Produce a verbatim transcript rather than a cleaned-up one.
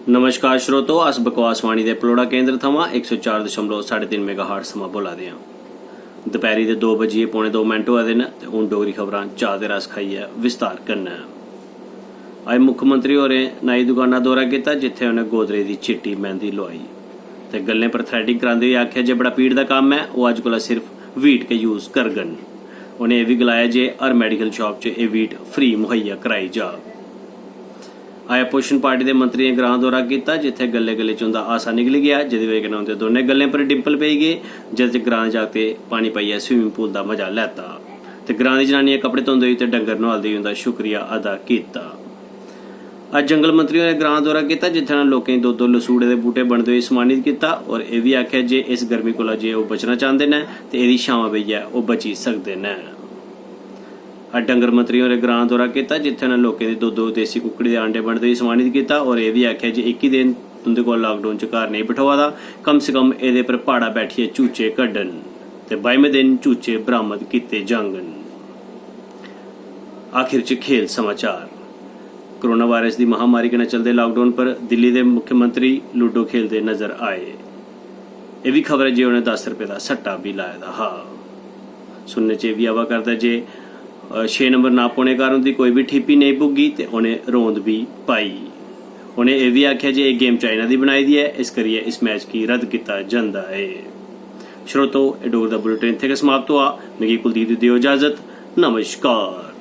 नमस्कार श्रोतो, अस बकवास वाणी दे पलौड़ा केंद्र थमां इक सौ चार दशमलव साढ़े तिन्न मेगाहर्ट्ज थमां बोला दे आं। दपैह्‌री दे दो बजियै पौने दो मिंट होआ दे न ते हून डोगरी खबरां चाह् दे रस खाइयै विस्तार कन्नै। अज्ज मुक्खमंत्री होरें नाई दुकाना दौरा कीता, जित्थै उ'नें गोदरेज दी चिट्टी मैंह्दी लोआई ते गल्लें पर थ्रैडिंग करांदे होई आखेआ जे बड़ा पीड़ दा कम्म ऐ, ओह् अज्ज कोला सिर्फ वीट गै यूज करङन। उ'नें एह् बी गलाया जे हर मैडिकल शाप च एह् वीट फ्री मुहैया कराई जाग। अज्ज पोषण पार्टी दे मंत्रियें ग्रां दौरा कीता, जित्थै गल्ले गल्ले च उंदा हासा निकली गेआ, जेह्दी बजह कन्नै उंदे दौनें गल्लें पर डिंपल पेई गे, जेह्दे च ग्रां दे जागतें पानी पाइयै स्विमिंग पूल दा मजा लैता ते ग्रां दी जनानियां कपड़े धोंदे होई ते डंगर नुहालदे होई उंदा शुक्रिया अदा कीता। अज्ज जंगल मंत्री होरें ग्रां दौरा कीता, जित्थै उ'नें लोकें गी दो दो लसूड़े दे बूह्टे बंडदे होई सम्मानित कीता और एह् बी आखेआ जे इस गर्मी कोला जे ओह् बचना चांह्दे न ते एह्दी छामां बेहियै ओह् बची सकदे न। अज्ज डंगर मंत्री होरें ग्रां दौरा कीता, जित्थै उ'नें लोकें दी दो दो देसी कुक्कड़ी दे अंडे बंडदे होई सम्मानित कीता और एह् बी आखेआ जे इक्की दिन तुं'दे कोल लाकडाउन च घर नेईं बठोआ दा, कम से कम एह्दे पर प्हाड़ा बैठियै चूचे कड्ढन ते बाइमें दिन चूचे बरामद कीते जाङन। आखिर च खेल समाचार। कोरोना वायरस दी महामारी कन्नै चलदे लाकडाउन पर दिल्ली दे मुख्यमंत्री लूडो खेलदे नजर आए। एह् बी खबर ऐ जे उ'नें दस रपेऽ दा सट्टा बी लाए दा हा। सुनने च एह् बी आवा करदा ऐ जे, अ, छे नंबर ना पौने कारण उं'दी कोई बी ठीपी नेईं पुग्गी ते उ'नें रौंद बी पाई। उ'नें एह् बी आखेआ जे एह् गेम चाइना दी बनाई दी ऐ, इस करियै इस मैच गी रद्द कीता जंदा ऐ। श्रोतो, एह् डोगरी दा बुलेटिन इत्थै गै समाप्त होआ। मिगी कुलदीप दी देओ इजाजत। नमस्कार।